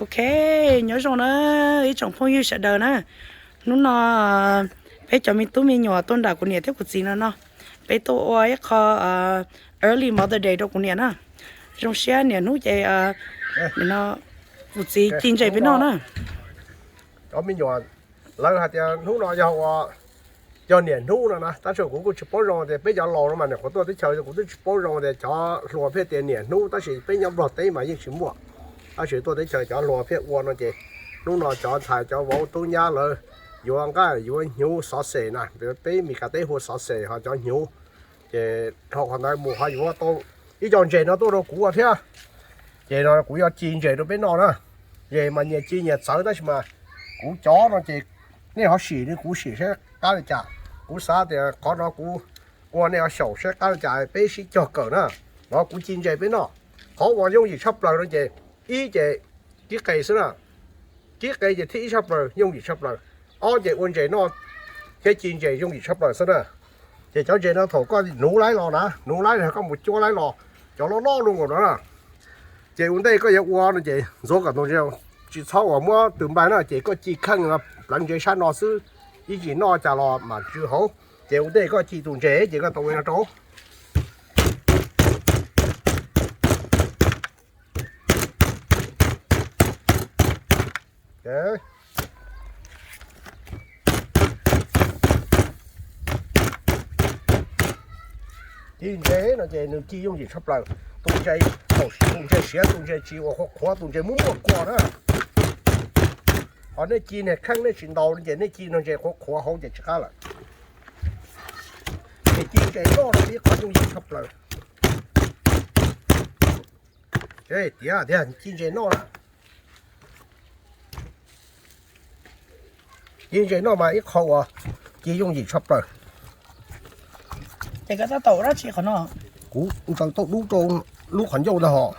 Ok, nyob zoo na ib tsoom phooj ywg sawv daws na. Hnub no peb cov me tub me nyuam tuaj nram kuv niam thiab kuv txiv no no, peb tuaj ua ib qho early Mother Day rau kuv niam na. Zoo siab niam hnub ces no kuv txiv ci ntses peb noj na. Cov me nyuam, lawv hais tias hnub no yog ua, yog niam hnub no na, tab sis kuv kuj tsis paub zoo tias peb cov laus no mas nyuam qhuav tuaj teb chaws kuv twb tsis paub zoo tias cov hluas pheej tias niam hnub, tab sis peb nyob Nplog teb mas yeej tsis muaj. Tab sis tuaj teb chaws cov hluas pheej ua no ces hnub no cov ntxhais cov vauv tub nyab lawv yuav nqaij yuav hnyuv xov xes na, peb Meskas teb hu xov xes ho cov hnyuv. Ces dhau qhov ntawd mus ho yuav tau ib co ntses no tuaj rau kuv ua thiab. Ces no kuv yuav ci ntses rau peb noj na. Ntses mas nyias ci nyias txawv tab sis mas kuv cov no ces nej ho sim li kuv sim saib qab li cas. Kuv xav tias qhov no kuv ua nej ho xyaum saib qab li cas peb sib cog kawm na. No kuv ci ntses peb noj. Qhov uas yooj yim tshaj plaws no ces ib ces kib qe xwb na. Kib qe ces thib ib tshaj plaws yooj yim tshaj plaws. Ob ces ua ntses noj thiab ci ntses yooj yim tshaj plaws xwb na. Ces cov ntses no thaum koj nuv laib los na, nuv laib los koj mus cuab laib los, cov loj loj luaj nkaus no na. Ces ua ntej koj yuav ua no ces ntxuav kom tus ntses, tsis txhob uas muab tws npai na, ces koj ci kheej no pleev ntses sab no xwb, ib ntsis noj cas los mam tsw hauv. Ces ua ntej koj ci tus ntses ces koj tau ua no rau. Ci ntses no ces nws ci yooj yim tshaj plaws. Tus ntses, tus ntses siav, tus ntses tsis uas qhuav qhuav, tus ntses muaj muaj kua na. Ho nej ci niag kheej nej tsis ntaus ces nej ci no ntses qhuav qhuav hauv ces tsis qab lawm. Ces ci ntses noj no ib qho yooj yim tshaj plaws. Tiav tiag, ci ntses noj na. Ci ntses noj mas ib qho uas ci yooj yim tshaj plaws. Ces koj tab tom ua dab tsi qhov no? Kuv ntsaws tauj dub rau lub qhov ncauj ntag hos.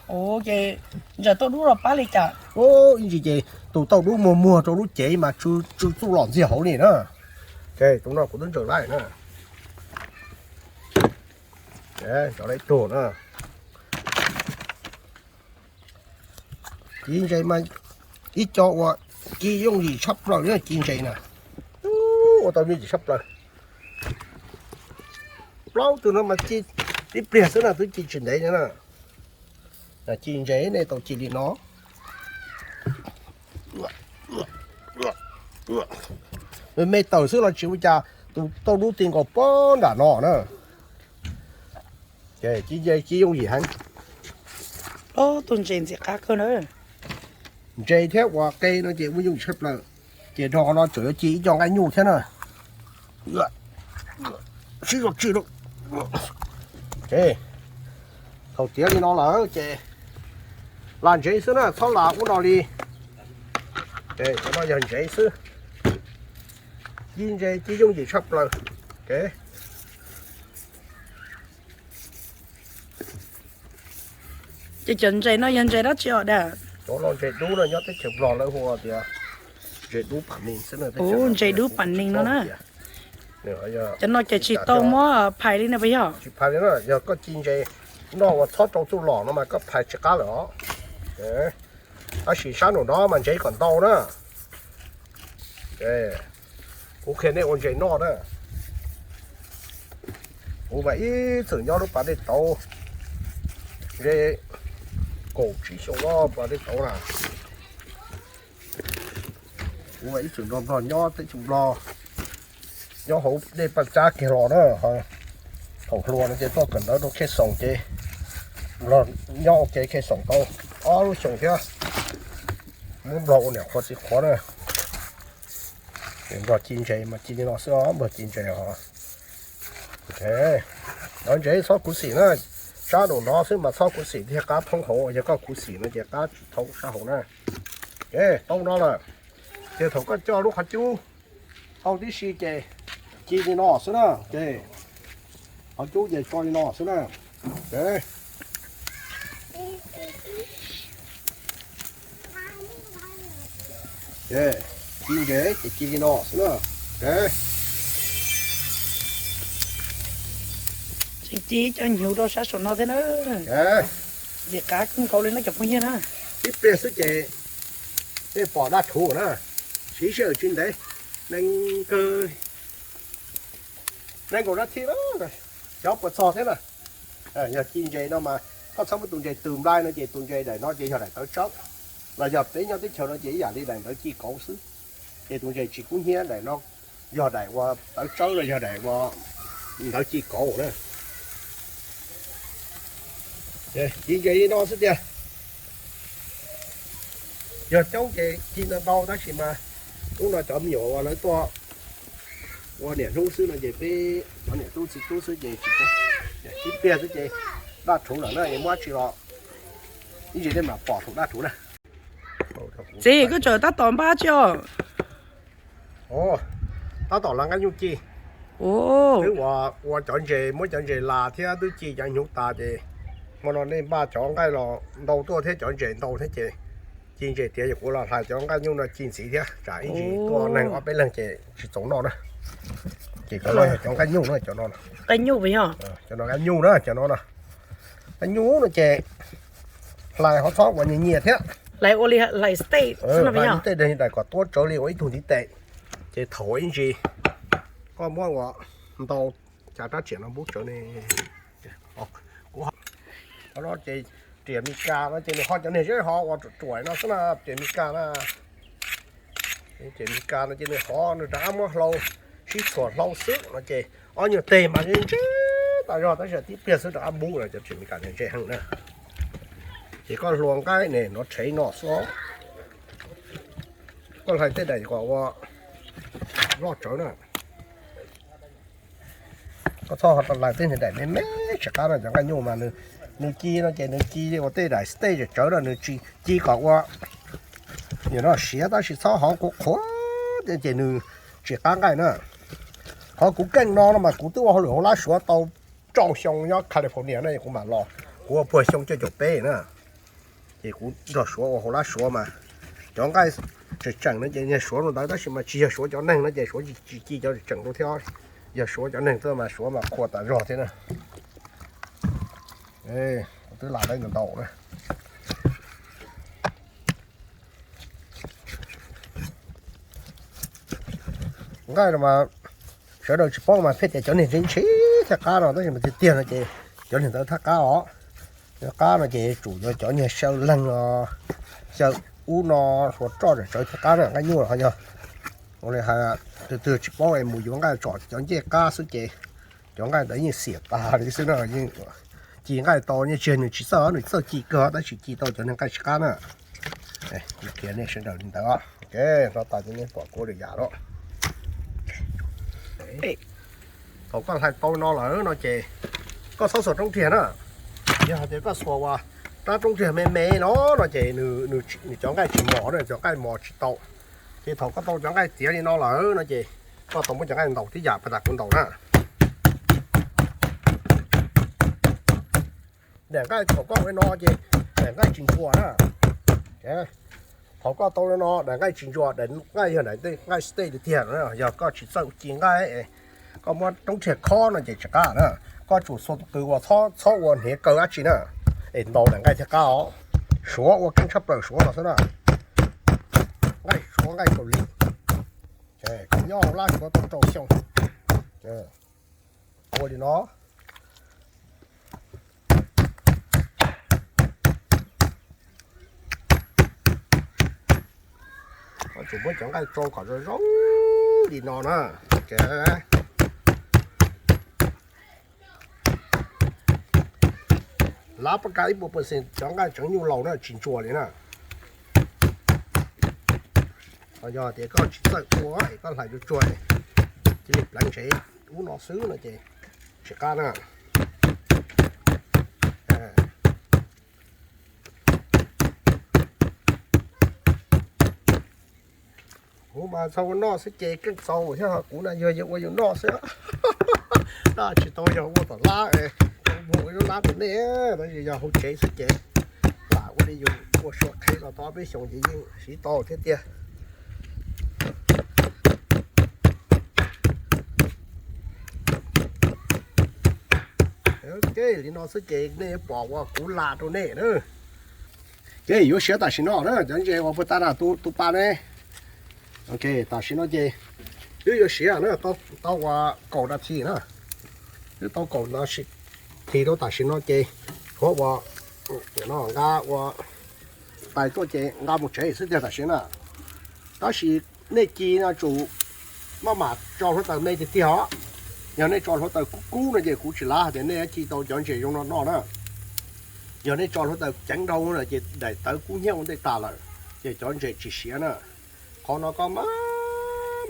Ces ntsaws tauj dub los pab li cas? Ib ntsis ces tus tauj dub muag muag rau lub cev mas tsw txuj lom ntxiag hauv li na. Tus no kuv twb ntsaws laij na. Cov lawv tug na. Ci ntses mas ib co uas ci yooj yim tshaj plaws na, ci ntses na. Ua tau yooj yim tshaj plaws. Plaub tug no mas ci ib pliag xwb na twb ci tsis ntev na. Ci ntses nej tau ci li no. Me me tawm xwb los tsis ua cas, tus tauj dub ti nkaus pob nram no na. Ci ntses ci yooj yim heev. Tus ntses ntxim qab kawg na. Ntses thiab uas qe no ces ua yooj yim tshaj plaws. Ces dhau qhov no tseem yuav ci ib co nqaij nyuj thiab na. Sib zog ci lawm. Thaum tiav li no lawm ces las ntsev xwb na, txhob las ub no li. Cov no yog ntsev xwb. Ci ntses ci yooj yim tshaj plaws. Ces cov ntses no yog ntses dab tsi os dad? Cov no ntses dub no nyob teb chaws Nplog lawv hu tias ntses dub pam nees xwb. Ntses dub pam nees no na. Cov no ces tsis tau muab phais li na puas yog? Tsis phais li na, yog koj ci ntses noj uas txhob rau txuj lom no mas koj phais tsis qab lawm os. Tab sis sab nraum no mas ntsev kom ntau na. Kuv qhia nej ua ntses noj na. Kuv mas ib txwm nyob lub pas dej tauv, ntses kaum tsib xyoo no pas dej tauv na. Kuv mas ib txwm nrog Nplog nyob teb chaws Nplog, nyob hauv dej Paj Tsab kiag los na. Thaum hluas no ces tuaj kawm ntawv rau Khej Xoom ces Nplog nyob ua ke Khej Xoom tau ob lub xyoo thiab. Muab Nplog ua niam qhuav txiv qhuav na. Nplog ci ntses mas ci li no xwb os, Nplog ci ntses os. Ntses txhob khuv xim na, sab nraum no xwb mas txhob khuv xim thiaj qab thoob hauv, yog koj khuv xim no ces qab tsis thoob sab hauv na. Tau no lawm, ces thaum koj coj lub qhov cub tau tib si ces ci li no xwb na. Qhov cub ces tso li no xwb na. Ci ntses ces ci li no xwb na. Tseem ci cov hnyuv rau sab saum no thiab na. Ntxim qab kawg nkaus li no cov phooj ywg na. Ib pliag xwb ces Peb pom dab rhuv na, siv sij hawm tsis ntev, nees kawg, nees nkaum nab thib na, cov puas txog thiab na. Yog ci ntses no mas koj txhob muab tus ntses tws nplai no ces tus ntses daim no ces yog daim tawv tsawb, los yog peb nyob teb chaws no ces ib yam li daim ntawv ci kauv xwb. Ces tus ntses tsis kub hnyiab daim no yog daim uas tawv tsawb los yog daim uas ntawv ci kauv na. Ci ntses li no xwb tiag. Yog coob ces ci ntau ntau tab sis mas hnub no cov me nyuam uas lawv tuaj ua niam hnub xwb no ces peb cov niam tub txiv tub xwb ces tsis, ib pliag xwb ces daj rhuv lawm na, es muab tsis los ib ntsis nej mam pom thaum daj rhuv na. Txiv, koj tseem tab tom npaj tsi os? Tab tom lav nqaij nyuj ci. Twb ua, ua cov ntses, muab cov ntses las thiab twb ci cov hnyuv tas ces hmo no nej npaj cov nqaij los ntau tuaj thiab cov ntses ntau thiab ces ci ntses tiav ces kuv los hlais cov nqaij nyuj no ci ntxiv thiab tsam ib ntsis tuaj neeg ob peb leeg ces tsis txaus noj na. Ces cov no yog cov nqaij nyuj na, cov no. Nqaij nyuj yog? Cov no nqaij nyuj na, cov no na. Nqaij nyuj no ces hlais ho txhob ua nyias nyias thiab. Hlais ua li hlais steak xwb no yog? Hlais li tej daim kom tuab tsawv li ua ib tug ntiv tes. Ces thaum ib ntsis koj muab ua ntau, cas rab riam no npub tsawv ne. Kuv, qhov no ces riam Mes Kas no ces nws ho cov niag zeb ho ua ruam ruam no xwb na, riam Mes Kas na. Riam Mes Kas no ces nws ho nws rov qab muab hlau, sib txhuam hlau xwb no ces ob nyuag teg mas ntse tas zog tab sis tib pliag xwb rov qab npub no, cov riam Mes Kas ntse heev na. Ces koj hlua nqaij ne no rhev no xwb. Koj hlais tej daim kom ua loj tsawv na. Koj txhob hlais tej niag daim me me tsis qab no, cov nqaij nyuj mas nws ci no ces nws ci ua tej daim steak tsawv tsawv no, nws tsis ci kom ua nim no siav tab sis txhob hov qhuav qhuav ces nws tsis qab nqaij na. Qhov kuv keej no no mas kuv twb ua hauj lwm hauv lab Suav tau rau xyoo nyob California na, kuv mam los, kuv ua puag xyoo cuaj caum peb na. Ces kuv nrog Suav ua hauv lab Suav mas cov nqaij tseem tseem no ces niag Suav rau ntawd tab sis mas tsis yog Suav cov neeg no ces Suav tsis ci cov tseem rau thiab. Yog Suav cov neeg xwb mas Suav mas qhuav tas zog thiab na. Twb lam tau ntau na. Nqaij no mas sawv daws tsis paub mas pheej tias cov niag ntshiab ntshiab thiaj qab no tab sis mas tiag tiag no ces cov niag ntawd thiaj qab os. Qab no ces tsum yuav cov niag xyaw leeg os, xyaw ub no, hluas roj tsawv tsawv thiaj qab na. Nqaij nyuj los ho yog ua li hais, twg twg tsis paub es mus yuav nqaij tsom cov ncej qab xwb ces cov nqaij ntawd yeej xiam tas li xwb na, yeej ci nqaij tau, nws tsis txawj, nws txawj ci kawg tab sis ci tau cov niag nqaij tsis qab na. Kuv qhia nej sawv daws li ntawd, ok, no tas ces nej pom kuv lwm yam lawm. Thaum koj hlais tau no lawm no ces koj txhob xuas roob riag na. Yog hais tias koj xuas ua rab roob riag me me no no ces nws cov nqaij tsis mos na, cov nqaij mos tsis tau. Ces thaum koj tau cov nqaij txiav li no lawm no ces koj tau muab cov nqaij ntaus tib yam pas tas kuv ntaus na. Daim nqaij thaum koj ua li no ces daim nqaij tsis ntsuas na. Thaum koj tau li no daim nqaij tsis ntsuas, daim nqaij yog daim nqaij steak tiag tiag na, yog koj tsis txawj ci nqaij, koj muab roob riag khob no ces tsis qab na. Koj tsum xuas tus qws ua, txhob ua hniav kaw dab tsi na, es ntaus daim nqaij thiaj qab os. Suav ua keeb tshaj plaws Suav no xwb na. Nqaij Suav nqaij Kaus Lim, nyob hauv lab Suav tau rau xyoo. Ua li no. Koj tsum muab cov nqaij tsau kom zoo zoo li no na. Lav pab kav ib puas percent cov nqaij tseem nyuj laus na, tsis ntsuas li na. Yog tias koj tsis txawj ua es koj hlais tsuag tsuag, cia li pleev ntsev ub no xwb no ces tsis qab na. Kuv mas txhob ua noj xwb ces keej txaus thiab, kuv na yog yus ua yus noj xwb. Dab tsis tau yog ua tom lab, ua lub lab rau nej, tab sis yog hauv tsev xwb ces lam ua li yus ua sua qhev los tau peb xyoos ces yeej siv tau thiab tiag. Ok, li no xwb ces nej yuav pom uas kuv lam rau nej na. Ces yuav siav tam sim no na, cov ntses uas puag ta na, tus pa ne. Ok, tam sim no ces twb yuav siav na, tau ua kaum nas this na. Twb tau kaum nas this rau tam sim no ces tshuav ua, nqa ua tais tuaj ces nqa mus tsev xwb tiag tam sim na. Tab sis nej ci no tsum maj mam tso hluav taws me tiag tiag os. Yog nej tso hluav taws kub kub no ces kuv tsis lav hais tias nej ci tau cov ntses zoo no noj na. Yog nej tso hluav taws ceev dhau no ces daim tawv kub hnyiab ua ntej tas lawm, ces cov ntses tsis siav na. Qhov no koj maj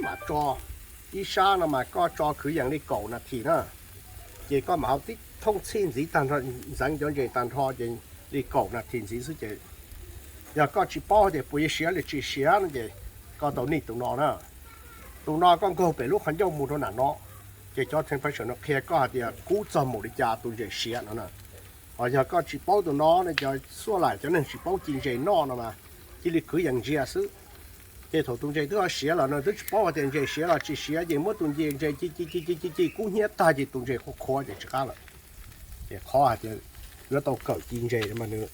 mam tso, ib sab no mas koj tso kwv yees li kaum nas this na, ces koj mam ho tib thooj txhij ntxiv tag nrho, ntxeev cov ntses tag nrho ces li kaum nas this ntxiv xwb ces yog koj tsis paub tias puas yuav siav li tsis siav no ces koj tau nij tus no na. Tus no koj nkaug pem lub qhov ncauj mus rau nram no, ces cov temperature no qhia koj hais tias kub txog mus li cas tus ntses siav no na. Ho yog koj tsis paub tus no ne, cov xuaj laim cov neeg tsis paub ci ntses noj no mas cia li kwv yees ntsia xwb. Ces thaum tus ntses twb ho siav lawm no twb tsis paub hais tias ntses siav los tsis siav ces muab tus ntses ci ci ci ci ci ci kub hnyiab tag ces tus ntses qhuav qhuav ces tsis qab lawm. Ces qhov hais tias yuav tau kawm ci ntses mas nws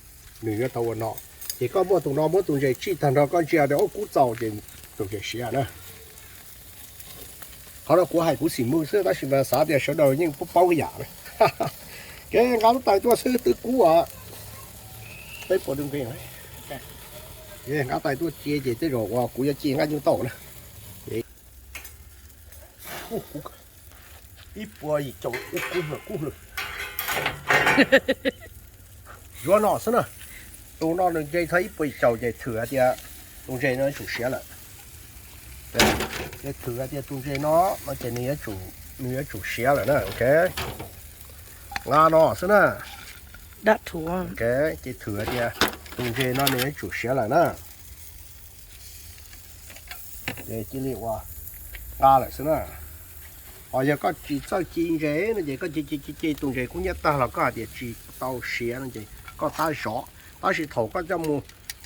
yuav tau ua no. Ces koj muaj tus no muab tus ntses tsij tag nrho koj ntsia tias ub kub txaus ces tus ntses siav na. Qhov no kuv hais kuv xim mws xwb tab sis mas xav tias sawv daws yeej paub ib yam. Kev nqa lub tais tuaj xwb twb kub os. Peb puas dub nkeeg, nqa tais tuaj cia ces tej zaum uas kuv yuav ci nqaij nyuj tau na. Ib puas yim caum ub kub lawm kub lawm. Yuav no xwb na. Tus no nws ntse txog ib puas yim caum ces thwm hais tias tus ntses no yuav tsum siav lawm. Ces thwm hais tias tus ntses no no ces nws yuav tsum siav lawm na. Ok, nqa no xwb na. Dab thuv. Ok, ces thwm hais tias tus ntses no nws yuav tsum siav lawm na. Ces cia li ua nqa lawm xwb na. Ho yog koj tsis txawj ci ntses no ces koj ci ci ci ci tus ntses kub hnyiab tag los koj hais tias tsis tau siav no ces koj tab zov. Tab sis thaum koj coj mus,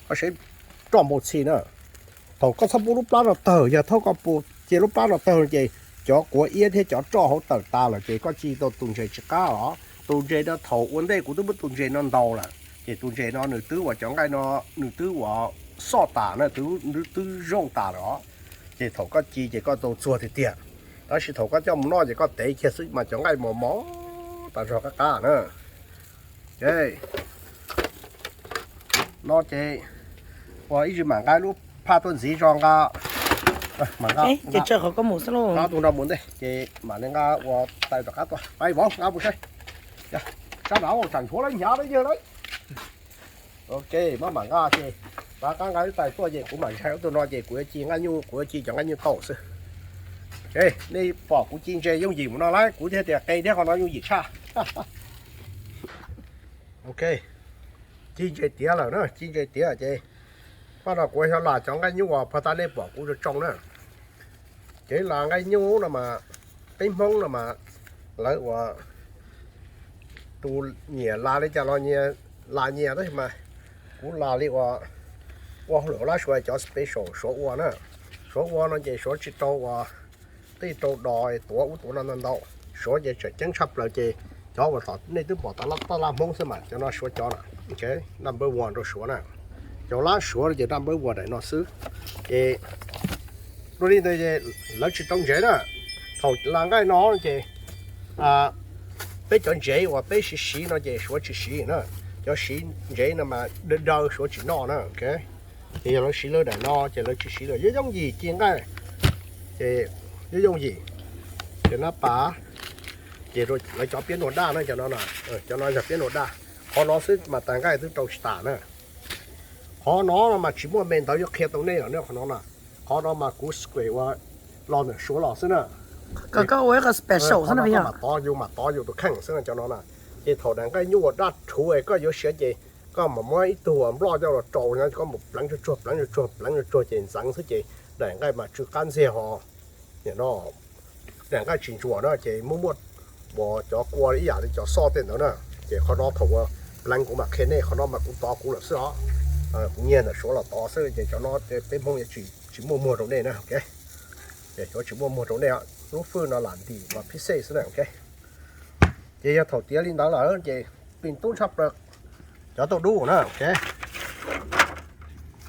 koj saib roj npau txhij na, thaum koj txhob pub lub plab no tawg, yog thaum koj pub cia lub plab no tawg ces cov quav iab thiab cov roj hauv tawm tas lawm ces koj ci tau tus ntses tsis qab os. Tus ntses no thaum ua ntej kuv twb muab tus ntses no ntaus lawm ces tus ntses no nws twb ua cov nqaij no, nws twb ua xoj tas na, twb zoo tas lawm os. Ces thaum koj ci ces koj tau txuag tiag tiag. Tab sis thaum koj coj mus noj ces koj tev kiag xwb mas cov nqaij mos mos tas zog qab qab na. No ces ua ib zig mam nqa lub phaj tuaj ntxiv zog nqa, mam nqa tus no mus ntej ces mam li nqa ua tais rov qab tuaj. Pab vauv nqa mus saib, sab nrad tsam nchuav lawv hnyav lawv yawg lawm. Ok, maj mam nqa ces rov qab nqa lub tais tuaj ces kuv mam ntshai ua tus no ces kuv yuav ci nqaij nyuj, kuv yuav ci cov nqaij nyuj tau xwb. Nej pom kuv ci ntses yooj yim mus no lawm, kuv thiaj tias qe thiab qhov no yooj yim tshaj. Ok, ci ntses tiav lawm na, ci ntses tiav ces paj no kuv yog las cov nqaij nyuj uas pag tas nej pom kuv tsoo tsoo na. Ces las nqaij nyuj no mas peb Hmoob no mas lawv ua tus nyiam las li cas los nyias las nyias tab sis mas kuv las li uas ua hauj lwm lab Suav cov special Suav ua na. Suav ua no ces Suav tsis tau ua tej rau dos tuav ub tuav no ntau ntau. Suav ces tseem ceeb tshaj plaws ces cov uas tom nej twb pom tom laj taj laj Hmoob xwb mas cov no Suav cov na. Number one rau Suav na. Cov lab Suav no ces number one daim no xwb. Ces dua li ntawd lawv tsis tau ntsev na. Thaum las nqaij no ces peb cov ntsev uas peb siv siv no ces Suav tsis siv na. Cov siv ntsev no mas daw daw Suav tsis noj na. Ces yog lawv siv lawv daim no ces lawv tsis siv lawm, yooj yooj yim ci nqaij. Ces yooj yooj yim. Ces nab pas, ces lawv cov piab nuag daj na, cov no, cov no yog piab nuag daj. Qhov no xwb mas tais nqaij twb rau tsis tas na. Qhov no no mas tsis muaj me ntawv yuav qhia tau nej lawm ne qhov no na. Qhov no mas kuv scrape ua los ntawm Suav los xwb na. Koj ua special xwb na, yus mam tov yus tus kheej xwb na cov no na. Ces thaum daim nqaij nyuj ua daj rhuv koj yuav siav ces koj mam muab ib tug nploj coj los rau na, koj mus pleev tsuag tsuag pleev tsuag tsuag pleev tsuag tsuag ces ntxeev xwb ces daim nqaij mas tsw qab ntxiag ho. Nim no daim nqaij tsis ntsuas na ces muaj muaj uas cov kua ib yam li cov xoj tej ntawd na. Ces qhov no thaum uas pleev kuv mam qhia nej, qhov no mas kuv tov kuv lawm xwb os. Kuv nyiag ntawm Suav los tov xwb ces cov no peb Hmoob yuav tsis muaj muag rau nej na. Ces Suav tsis muaj muag rau nej, lub fwj no lam ntim mas phib xej xwb na. Ces yog thaum tiav li ntawd lawm ces pib tub tshaj plaws cov tauj dub na.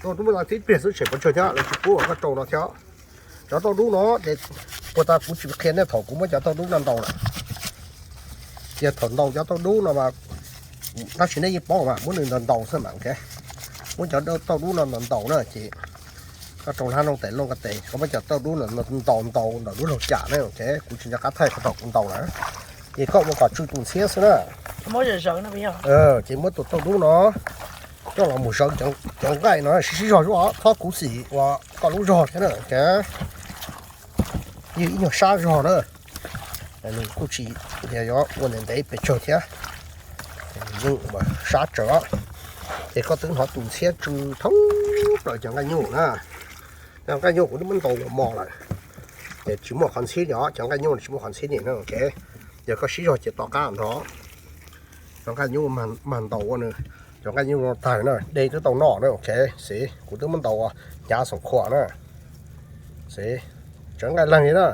Tauj dub muab tau tib pliag xwb tshem pov tseg thiab, lawv tsis pub koj rau no thiab. Cov tauj dub no ces, puag ta kuv tsis qhia nej thaum kuv muab cov tauj dub no ntaus lawm. Ces thaum ntaus cov tauj dub no mas, tab sis nej yeej paub mas muab nws ntaus ntaus xwb mas, ok. Muab cov tauj dub no ntaus ntaus na ces koj rau hlab nooj tes looj ko tes, koj muab cov tauj dub no ntaus ntaus ntawm lub laug cam na, ok. Kuv tsis nco qab thaij qhov thaum kuv ntaus lawm. Ces koj ua kom tsw tus ntxhiab xwb na. Ces muab tus tauj dub no coj los mus zawv cov nqaij no sib sib zog, thob kuv xim ua koj lub zog thiab na, ok. Yeej ib nyuag sab zog na. Nws kuj tsis tias yuav ua ntev ntev pes tsawg thiab, yeej sab tsawv. Ces koj twb hnov tus ntxhiab tsw thoob plaws cov nqaij nyuj na. Cov nqaij nyuj kuv twb muab ntaus ua mos lawm, ces tsis muaj qhov ntxhiab li os, cov nqaij nyuj tsis muaj qhov ntxhiab li na, ok. Yog koj sib zog ces tom qab nrho cov nqaij nyuj mag ntaus ua nws, cov nqaij nyuj no tawg na, dej twb tau noj na, ok. Xij, kuv twb muab ntaus ua hnyav xoom khuam na. Xij, tsev nqaij leeg li na,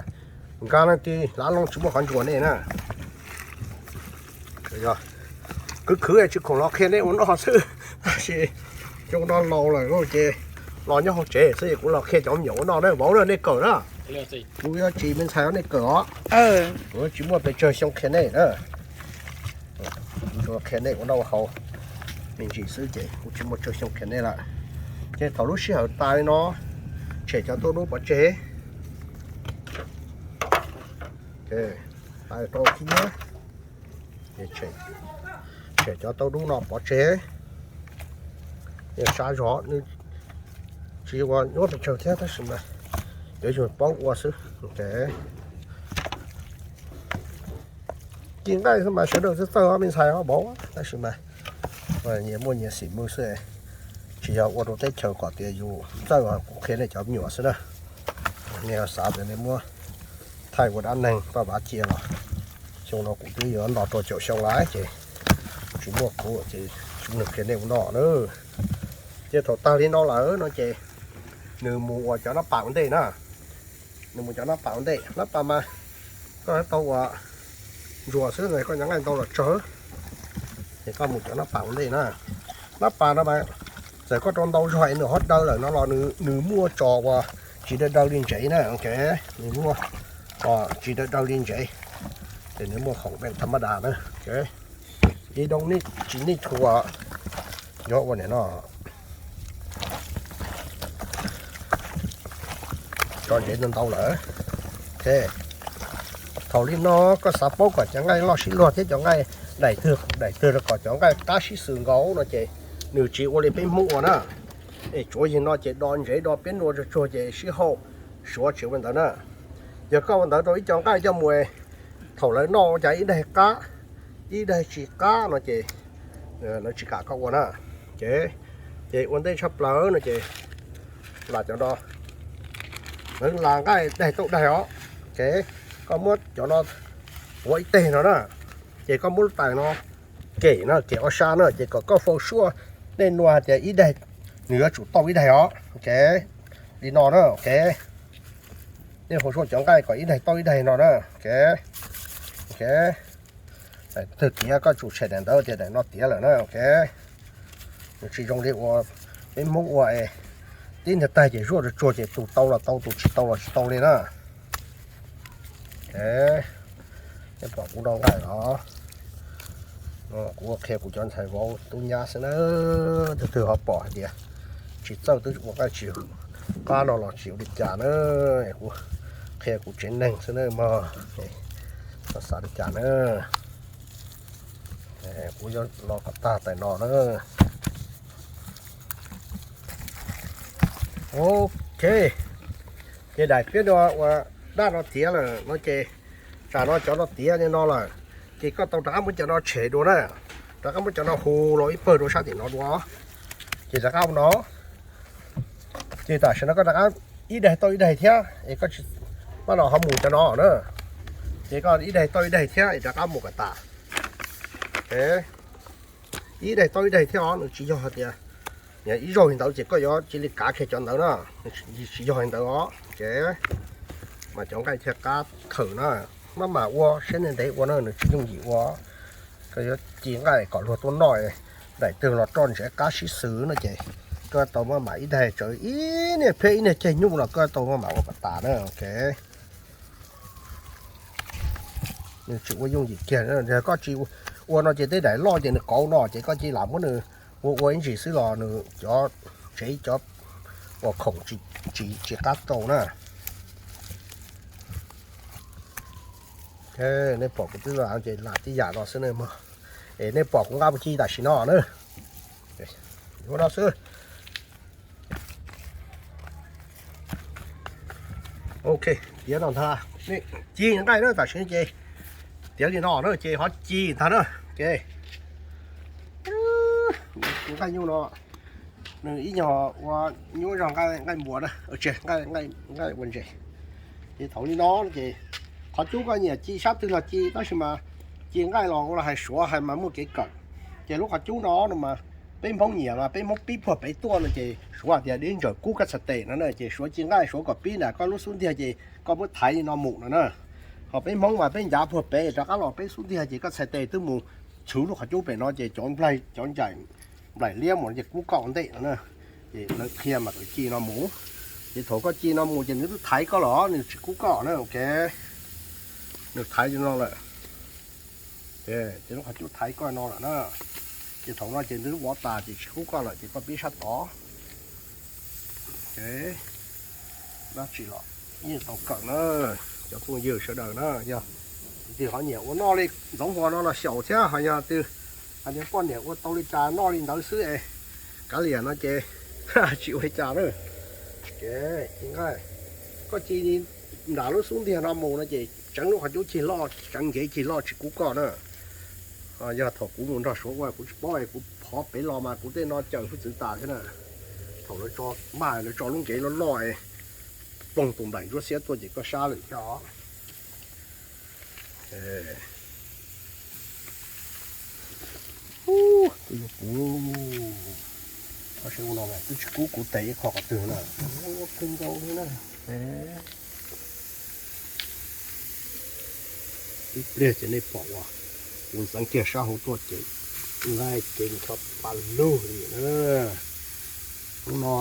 nkag leej twg hlab looj tsis muaj qhov ntsuas nej na. Khwv khwv tsis khoom los qhia nej ua noj xwb, tab sis cov no laus lawm ces los nyob hauv tsev xwb, kuv los qhia cov me nyuam ua noj na, vauv na, nej kawm na. Kuv yuav tsis me ntxhais nej kawm os. Kuv tsis muaj pes tsawg xyoo qhia nej na. Qhia nej ua noj ua haus me ntsis xwb ces kuv tsis muaj tsawg xyoo qhia nej lawm. Ces thaum lub sij hawm tas li no, tshem cov tauj dub pov tseg. Rau khib nyiab, tshem cov tauj dub no pov tseg. Sab zog, nws tsis ua nyuaj pes tsawg thiab tab sis mas yuav yus paub ua xwb. Ci nqaij xwb mas sawv daws txawj txawj me ntxhais vauv, tab sis mas nyias muaj nyias xim mws xwb. Tsis yog ua rau teb chaws kom tias yus txawj, kuv qhia nej cov me nyuam xwb na. Nej xav tias nej muab thaij ua dab neeg paj vav cia los, xyoo no kuv twb yuav nto rau caum xyoo lawm ces tsis muaj kuv ces tsis muaj neeg qhia nej ua noj na. Ces thaum tag li no lawm no ces nws mus ua cov nab pas ua ntej na. Nws mus cov nab pas ua ntej, nab pas mas koj tau ua ntsuas xwb, koj cov nqaij ntau los tsawg, ces koj mus cov nab pas ua ntej na. Nab pas no mas txawm koj rau ntau zog es nws ho daw lawm no los nws muaj tso uas tsis daw daw li ntsev na, ok. Nws muaj tsis daw daw li ntsev, ces nws muaj khoom peej tham maj das na. Ib doo tsis nej tshua yuav ua nim no tso ntsev ntau ntau lawm. Thaum li no koj xav paub kom cov nqaij loj sib luag thiab cov nqaij daim twg daim twg rau kom cov nqaij qab sib xws nkaus no ces nws tsis ua li peb Hmoob ua na. Es tsuav yog no ces do ntsev do piab nua tsuag tsuag ces sib hauj, suav tsis ua ntawd na. Yog koj ua ntawd rau ib co nqaij coj mus, thaum lawv noj ua cas ib daig qab, ib daig tsis qab no ces lawv tsis kam koj ua na. Ces, ces ua ntej tshaj plaws no ces las cov no, lawv las nqaij daig tauj daig os. Ces koj muab cov no ua ib teg no na, ces koj muab lub tais no kem na, kem ob sab na, ces kom koj faus suab, nej nua hais tias ib daig nws yuav tsum tauj ib daig os. Ok, li no na, ok. Nej faus suab cov nqaij kom ib daig tauj ib daig no na, ok. Ok, daim twg tiav koj tsum tshem daim ntawd tias daim no tiav lawm na, ok. Nws tsis zoo li ua peb Hmoob ua es tib ntiag tag ces zuaj tsuag tsuag ces tus tau los tau, tus tsis tau los tsis tau li na. Ok, nej pom kuv do nqaij los, kuv ua qhia kuv cov ntxhais vauv tub nyab xwb na. Tus twg ho pom hais tias tsis txawj twb ua nqaij tsis qab no los tsis ua li cas na. Kuv qhia kuv tsev neeg xwb na mog, xav li cas na. Kuv yuav lo kom tag tais no na. Ok, ces daim piab no ua dab no tiav lawm no ces, tsam no cov no tiav li no lawm, ces koj tau rov qab muab cov no tshem dua na, rov qab muab cov no hu los ib pawg dua sab tim no dua. Ces rov qab ua no, ces tam sim no koj rov qab ib daig tauj ib daig thiab es koj tsis, pab no ho mus cov no na, ces koj ib daig tauj ib daig thiab es rov qab mus kom tas. Ib daig tauj ib daig thiab os, nws tsis yog hais tias ib zaug li ntawd ces koj yuav cia li kav kiag cov ntawd na, tsis yog li ntawd os. Ces mas cov nqaij thiaj qab thawm na, maj mam ua siab ntev ntev ua na, nws tsis yooj yim ua. Koj yuav ci nqaij kom luag tuaj noj, daim twg los roj ntsev qab sib xws no ces koj tau maj mam ib daig tsawv ib niag peb ib niag ceg nyuj los koj tau maj mam ua kom tas na. Ok, nws tsis ua yooj yim kiag. Koj tsis ua no ces tej daim loj ces nws kauv no ces koj cia li muab nws ua ua ib ntsis xwb los nws cov tsev cov uas khoom tsis qab rau na. Nej pom kuv twb lam ces lam tib yam no xwb na mog. Es nej pom kuv nqa mus ci tam sim no na. Ua no xwb. Ok, tiav no ntag. Ci nqaij na tam sim no ces tiav li no na ces ho ci ntag na. Ok, nqaij nyuj no nws ib nyuag ua nyuaj zog nqaij npua na, nqaij ua ntses. Ces thaum li no ces qhov cub koj nyiam ci sab twg los ci tab sis mas ci nqaij los ua los hais suav hais mas muaj kev kawm. Ces lub qhov cub no no mas peb Hmoob nyiam mas peb Hmoob pib puag pem tuaj no ces suav tias deb ntsaws kub koj txhais tes no na ces suav ci nqaij suav kom pib nram koj lub xub ntiag ces koj muab thaiv li no mus no na. Ho peb Hmoob mas peb ncav puag pem rov qab los peb xub ntiag ces koj txhais tes twb mus txhwv lub qhov cub pem no ces cov nplaig cov ncaim nplaim liab mus no ces kub koj ua ntej no na. Ces lawv qhia mas tawm ci no mus. Ces thaum koj ci no mus ces nws twb thaiv koj los nws tsis kub koj na. Ok, nws thaiv li no lawm. Ces lub qhov cub thaiv koj no lawm na. Ces thaum no ces nws lub vov tas ces tsis kub koj lawm ces koj pib sab tod. Dab tsi los yeej tau kawm na, cov phooj ywg sawv daws na. Yog leej twg ho nyiam ua noj li ntxoov huas no los xyaum thiab, ho yog leej twg hais tias poj niam ua tau li cas noj li ntawd xwb es kav liam no ces tsis ua li cas na. Ces ci nqaij, koj ci nram lub xub ntiag no mus no ces tseev lub qhov cub cig loj, tseev ncev cig loj tsis kub koj na. Yog thaum kuv mus nrog suav ua kuv tsis paub es kuv phov pem los mas kuv tej no cawm hwj txwv tas thiab na. Thaum lawv tso, maj lawv tso lub ncev loj loj ploog tus nplaim ntsuab xiab tuaj ces koj sab lawm thiab os. Twb yuav puv, koj saib ua no twb tsis kub kuv tes ib qho qhov twg na. Ua kawg nkaus li na. Ib pliag ces nej pom uas kuv ntxeev kiag sab hauv tuaj ces nqaij ces ncho pa lug li na. Hnub no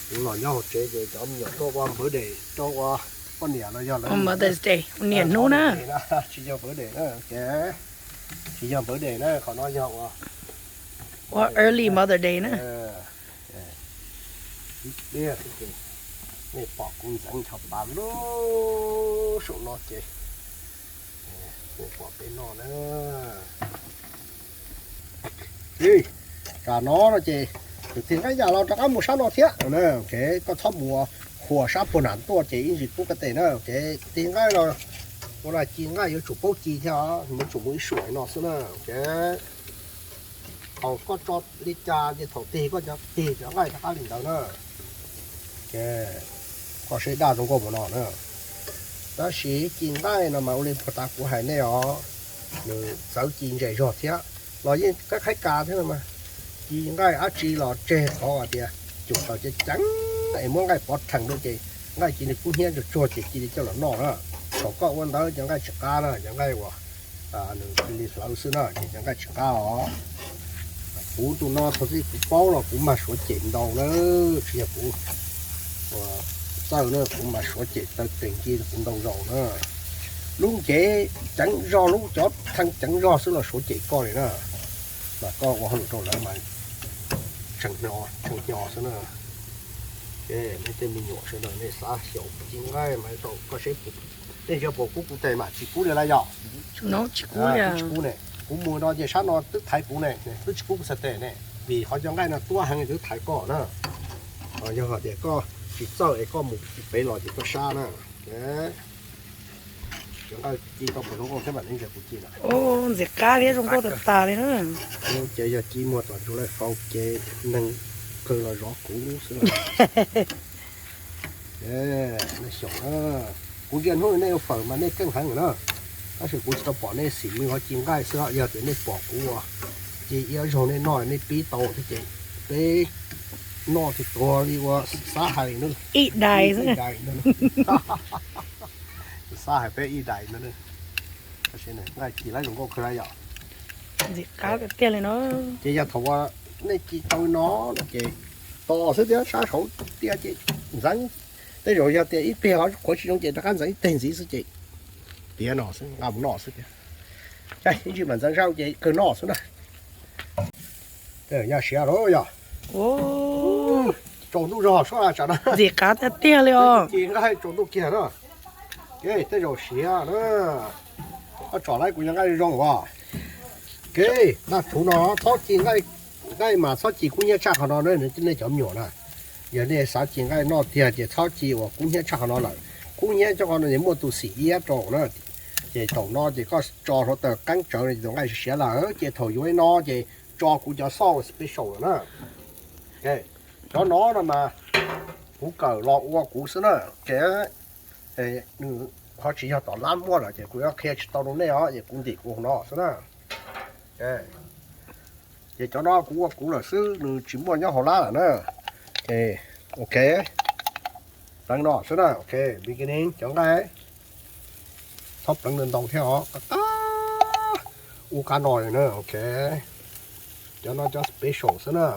kuv los nyob hauv tsev ces cov me nyuam tuaj ua npawv des rau ua poj niam los yog lawv Mother's Day, niam hnub na. Tsis yog npawv des na, tsis yog npawv des na, qhov no yog ua, ua early Mother Day na. Ib pliag nej pom kuv ntxeev ncho pa lug saum no ces nej pom peb noj na. Tam no no ces tus tig nqaij yam los rov qab mus sab no thiab. Koj txhob mus huas sab puag nram tuaj ces ib ntsis kub koj tes na. Tus tig nqaij los ua no ci nqaij yuav tsum paub ci thiab, yuav tsum mus ib suam no xwb na. Thaum koj tso li cas ces thaum tig koj cov tig cov nqaij rov qab li ntawd na. Koj saib daj zoo nkauj mus no na. Tab sis ci nqaij no mas ua li puag ta kuv hais nej os, nws txawv ci ntses zog thiab los yeej qab khaib kas thiab no mas. Ci nqaij dab tsi los tseg qhov hais tias cum taws ceev ceev es muab nqaij pov rhees rau ces nqaij cia li kub hnyiab tsuag tsuag ces cia li coj los noj na. Thaum koj ua ntawd ces nqaij tsis qab na, ces nqaij uas nws cia li hlawv xwb na ces cov nqaij tsis qab os. Kuv tus no thaum txij kuv paub los kuv mag suav cem ntau na, tsis yog kuv txawj na, kuv mag suav cem taw tees ci kuv ntau zaus na. Lub ncev ceev zog, lub cov thee ceev zog xwb los suav cem koj li na, mas koj ua hauj lwm rau lawv mas tseem hnyo xwb na. Nej tej me nyuam sawv daws nej xav xyaum ci nqaij mas rau koj seb, nej yog puas kub kuv tes mas tsis kub li lawm yog? Tsis kub ne, kuv mus no ces sab no twb thaiv kuv ne, twb tsis kub kuv txhais tes ne, vim qhov cov nqaij no tuab heev twb thaiv koj na. Yog hais tias koj tsis txawj es koj mus pem los ces koj sab na. Cov nqaij ci tau puas zoo nkauj thiab mam li ntsia kuv ci na. Ntxim qab thiab zoo nkauj tas tas li na. Ces yog ci muag tom ntsuj laij faus ces neeg kawg los zov kuv xwb. Xyaum na, kuv ntsia hnub nej ua fawm mas nej keej heev na, tab sis kuv tsis tau pom nej xim me hov ci nqaij xwb, yog tias nej pom kuv ua ci iab zaug nej noj nej pib tau thiab ces peb noj tsis tuag li ua Xab hais na. Ib dais, Xab hais peb ib dais na. Nqaij ci lawv zoo nkauj kawg yom. Ntxim qab tiag tiag li no. Ces yog thaum uas nej ci tau no no ces tos xwb thiab, sab saud tiaj ces ntxeev. Tej zaum yog tias ib pliag qhuav tsis zoo ces rov qab ntxeev ib teg ntxiv xwb ces tiav no xwb, nqa mus noj xwb thiab. Ib ntsis mam ntxeev zaj ces kawg noj xwb na. Yog siav lawm yog. Tsaus ntuj zog sub tsam no. Ntxim qab tiag tiag li os. Ci nqaij tsaus ntuj kiag na. Tej zaum siav na. Koj tsom lawm kuv yog nqaij zoo os. Kev naj thuv no txhob ci nqaij, nqaij mas txhob ci kub hnyiab tshaj qhov no na nej cov me nyuam na. Yog nej xav ci nqaij noj tiag ces txhob ci uas kub hnyiab tshaj qhov no lawm. Kub hnyiab cov qhov no ces muaj tus xim iab rau na. Ces thaum no ces koj tso hluav taws qeeb tsawv no ces tus nqaij siav lawm ces thaum yuav ib no ces tso kuv cov sauce special lawm na. Cov no no mas kuv kawm los ua kuv xwb na. Ces nws ho tsis yog tom lab muaj lawm ces kuv yuav qhia tsis tau rau nej os, ces kuv ntim kuv no xwb na. Ces cov no kuv ua kuv lawm xwb, nws tsis muaj nyob hauv lab lawm na. Ok, pleev no xwb na. Ok, beginning cov nqaij, txhob pleev ntau ntau thiab os, qab qab, ua qab no na. Ok, cov no cov special xwb na.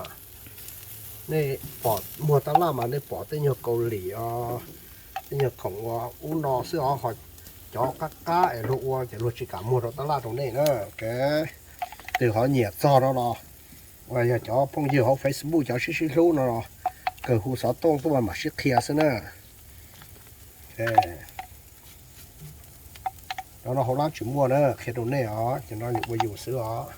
Nej pom muag tab laj mas nej pom tej nyuag Kaus Lim os, tej nyuag khoom ua ub no xwb os, ho cov qab qab es luag ua ces luag tsis kam muag rau tab laj rau nej na. Ok, tus ho nyiam txog no los, uas yog cov phooj ywg hauv Facebook cov sib sib hlub no los, kawg hu xov tooj tuaj mam sib qhia xwb na. Cov no hauv lab tsis muaj na, qhia rau nej os, cov no yus ua yus xwb os.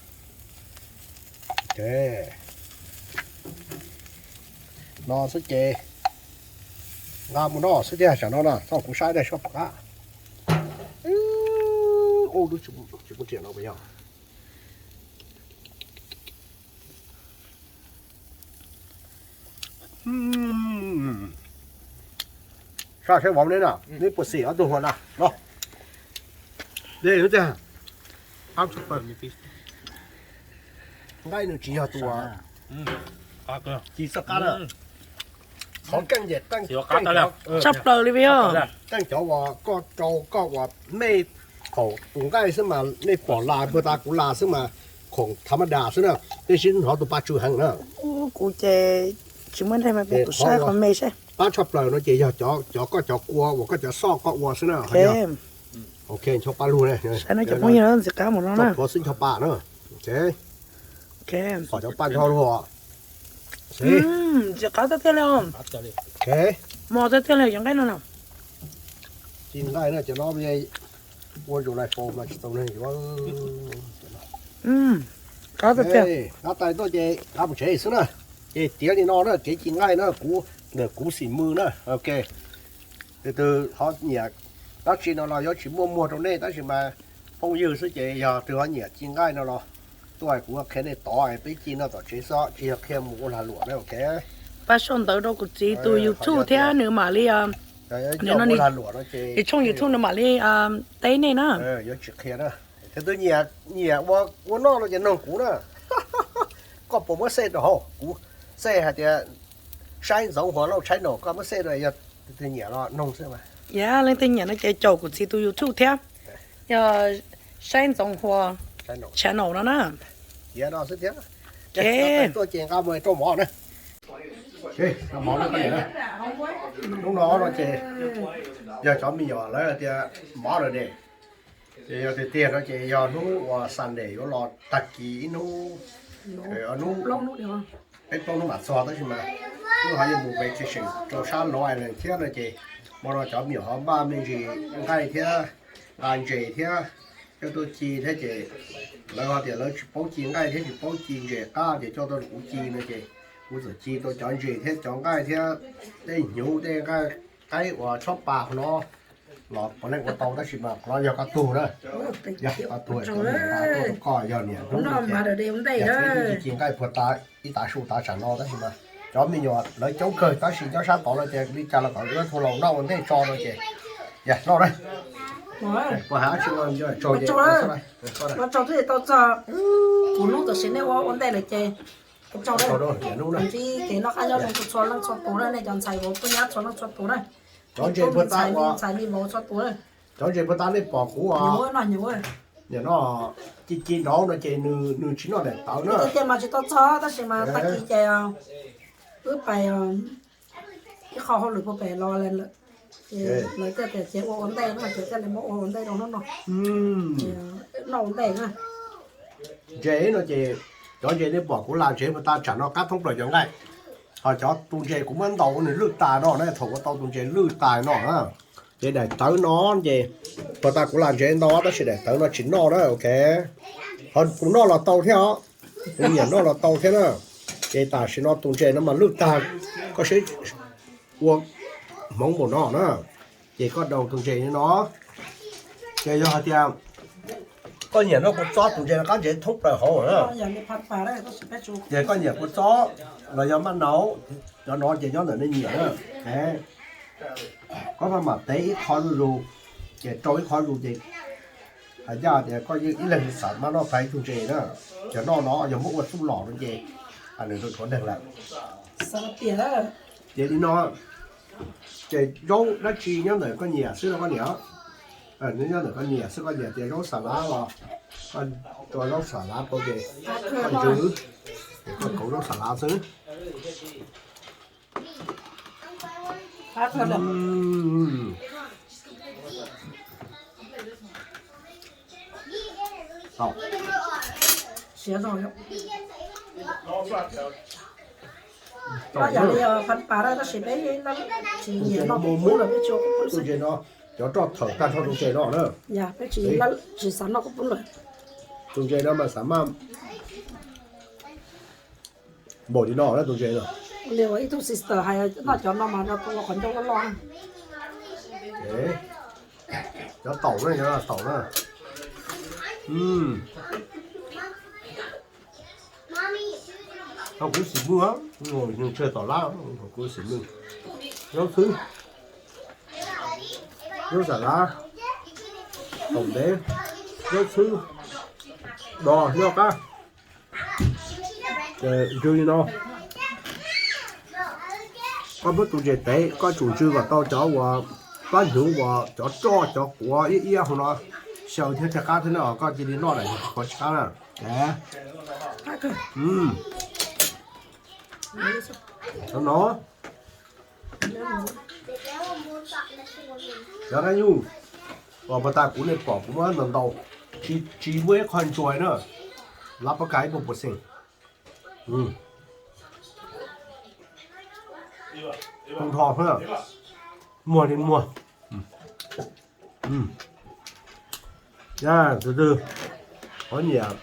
No xwb ces nqa mus noj xwb thiab, tsam no na txhob kuv saib dab soj pom qab. Ub, tsis muaj riam no puas yog? Sab seb vauv neb na, neb puas xim ob tug hua na no. Nqaij nws tsis yog tus ci txoj qab na. Qhov keej ces tshaj plaws li os. Keej cov uas koj rau koj uas mej, thaum tus nqaij xwb mas nej pom las puag ta kuv las xwb mas khoom tha mab das xwb na, tej sib hnov tus paj tsw heev na. Kuv ces tsis muaj nqaij mas kuv saib qhov me seb. Pab tshaj plaws no ces yog cov koj cov kua uas koj cov soj koj ua xwb na. Ok, ncho paj lug ne. Saib no cov phooj ywg ntxim qab mus no na. Xwb ncho paj na. Qhov cov paj ncho lug. Ntxim qab tiag tiag li os. Mos tiag tiag li cov nqaij no na. Ci nqaij no cov no ua zoo li fo mas tsis tau neeg yuav. Qab tiag tiag. Nqa tais tuaj ces nqa mus tsev xwb na. Ces tiav li no na, kev ci nqaij na, kuv, kuv xim mws na. Ok, tus twg ho nyiam dab tsi no los yuav tsis muaj muag rau nej, tab sis mas phooj ywg xwb ces yog tus twg ho nyiam ci nqaij no los tuaj kuv qhia nej tod, peb ci noj tom tsev xwb, tsis yog qhia mus ua lag luam na. Ok, pab sau ntawv rau kuv txiv tus YouTube thiab nws mam li, ua lag luam no ces nws tshooj YouTube nws mam li teb nej na. Yuav tsis qhia na. Tus twg nyiam, nyiam ua, ua noj no ces noog kuv na. Koj puas muab xej rau hauv? Kuv xej hais tias Saib Ntxoov Huas Lauj channel, koj muab xej rau, yog tus twg nyiam los noog xwb mas. Yog leej twg nyiam no ces caum kuv txiv tus YouTube thiab, yog Saib Ntxoov Huas channel no na. Tiav no xwb thiab. Tuaj ces nqa mus rau mov na. Mov na, hnub no no ces yog cov me nyuam lawv tias mov lawm ne. Ces yog tiag tiag no ces yog hnub uas Sunday yuav los tag kis ib hnub, hnub peb plaub hnub mam txog, tab sis mas wb ho yuav mus vacation rau sab Long Island thiab no ces hmo no cov me nyuam ho npaj me ntsis nqaij thiab nqa ntses thiab coj tuaj ci thiab ces lawv ho tias lawv tsis paub ci nqaij thiab tsis paub ci ntses qab ces coj tuaj rau kuv ci no ces kuv txawm ci tau cov ntses thiab cov nqaij thiab tej hnyuv tej nqaij qaib uas tshob pas no los puav leej ua tau, tab sis mas qhov no yog koj tug na. Yog koj tug, koj yog niam hnub no ces yog txwv tub ci ci nqaij puag ta ib tav su tav tsam no, tab sis mas cov me nyuam lawv coob kawg, tab sis nyob sab tod no ces li cas los kom wb thau los noj ua ntej tso no ces yog noj na. Puas hais dab tsi los tsaug ces tau txog kuv hnub tam sim nej ua ua ntej lawm ces ua tsaug na. Ntsib kev noj qab nyob zoo txhua leej txhua tus na, nej cov ntxhais vauv tub nyab txhua leej txhua tus na. Cov ntses puag ta, ntxhais me vauv txhua tus na. Cov ntses puag ta nej pom kuv noj hnyuv, Nim no ci ci nraud no ces nws tsis noj daim tawv na. Tiag tiag mas tsis tau txog tab sis mas tag kis ces wb pais ib qho hauj lwm puag pem los lawm, ces lawv thiaj tias ces ua ua ntej no ces thiaj li muab ua ua ntej rau hnub no. Noj ua ntej na. Ntses no ces cov ntses nej pom kuv la ntses puag ta tsam no qab thoob plaws cov nqaij. Ho cov tus ntses kuv muab ntaus nws lwj tas no na, thaum ua tau tus ntses lwj tas no na, ces daim tawv no ces puag ta kuv la ntses ntau tab sis daim tawv no tsis noj na, ok. Ho tus noj los tau thiab os, tus nyiam noj los tau thiab na. Ces tam sim no tus ntses no mas lwj tag, koj saib ua hmoov npaum no na, ces koj daus tus ntses li no. Ces yog hais tias koj nyiam noj kua txob, tus ntses no qab ntses thoob plaws hauv na. Ces koj nyiam kua txob los yog maj nau, cov no ces nyob ntawm nej nyiam na. Koj maj mam tev ib qho zuj zus, ces rau ib qho zus ces hais ncaj tias koj ib leeg xav mas noj tag ib tug ntses na. Cov noj no yog muab ua txuj lom no ces nws rau tshuav neeg lawm. Ces li no, ces zaub dab tsi nyob ntawm koj nyiam xwb los koj niam. Nyob ntawm koj nyiam xwb, koj nyiam tias zaub xas lav los koj tso zaub xas lav rau ces koj ntsws, ces koj kauv zaub xas lav xwb. Yog li yog phab pas tab sis peb tsis nyiam noj kua pub lawm, peb tsis ua kua pub xwb. Cov roj thawm tag nrho tus ntses no na. Peb tsis xav noj kua pub lawm. Tus ntses no mas xav mas npaum li no na tus ntses no. Li uas ib tug sister hais noj cov no mas ua qhov ncauj loj loj. Cov taum na, cov taum na. Ho kuv xim mws, nws tsawg tom lab, ho kuv xim mws. Zaub xwb, zaub xas lav, taum ntev, zaub xwb, dos nyob qab. Ntsws li no, koj muab tus ntses tev, koj tsum ntsws kom tau cov uas plab hnyuv uas cov roj cov quav iab iab hauv no xyaw thiab rov qab thiab na, koj cia li noj daim qhuav tsis qab na. Cov no, cov nqaij nyuj uas puag ta kuv nej pom kuv muab ntau ntau, tsis muaj ib qho ntsuag na, lab pab kais ib puas puas xees. Tau nrho xwb, muag li muag. Tus twg qhov nyiam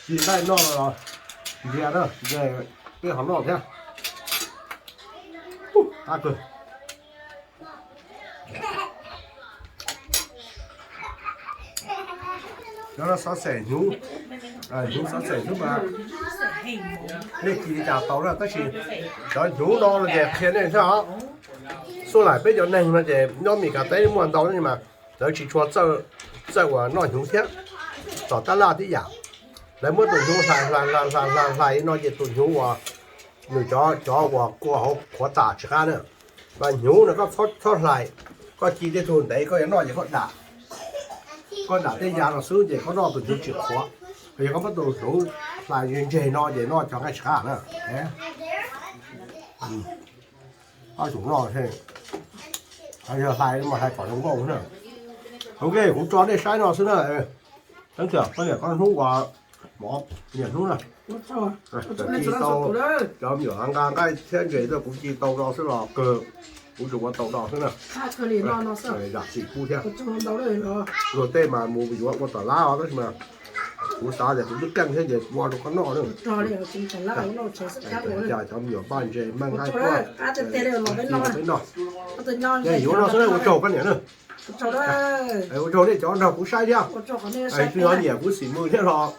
ci nqaij noj los ntsia na, peb ho noj thiab. Qab kawg. Cov no xov xwm hnyuv, hnyuv xov xwm xwb mas nej ci li cas tau na, tab sis cov hnyuv no no ces qhia nej thiab os. Suav laim peb cov neeg no ces nyob Mes Kas teb muaj ntau mas lawv tsis tshua txawj uas noj hnyuv thiab. Tom tab laj tib yam, lawv muab tus hnyuv hlais hlais hlais hlais hlais no ces tus hnyuv uas nws cov cov uas kua hauv qhuav tas tsis qab na. Mas hnyuv no koj txhob hlais, koj ci tej tug ntev koj yuav noj ces koj dam, koj dam tej yav no xwb ces koj noj tus hnyuv tsis qhuav. Yog koj muab tus hnyuv hlais ntseg ntseg no ces noj cov nqaij tsis qab na. Ob xyum no, yog hlais mas hlais kom zoo nkauj na. Ok, kuv tso nej saib no xwb na. Tab sis koj niam koj hnub uas mov niam hnub na, ci tau, cov me nyuam nqa nqaij thiab ntses tuaj kuv ci tau no xwb los kawg, kuv tsuas ua tau no xwb na. Zam txim pub thiab. Luag tej mas mus yuav ua tom lab os tab sis mas kuv xav tias kuv twb keej thiab ces ua rau koj noj na. Cov me nyuam npaj ntses npaj nqaij tuaj peb noj. Ces yuav no xwb na, ua tsaug koj niam na. Ua tsaug nej cov nrog kuv saib thiab. Twb yog nyiam kuv xim mws thiab los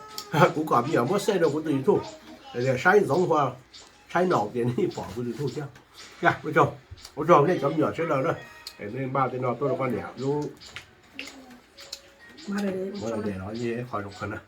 kuv kom me nyuam muab save rau kuv tus YouTube, saib ntxoov hua, saib naum ces nej pom kuv YouTube thiab. Ua tsaug, ua tsaug nej cov me nyuam sawv daws na. Nej npaj tej no tuaj rau koj niam lub, muab los qhov zoo kawg na.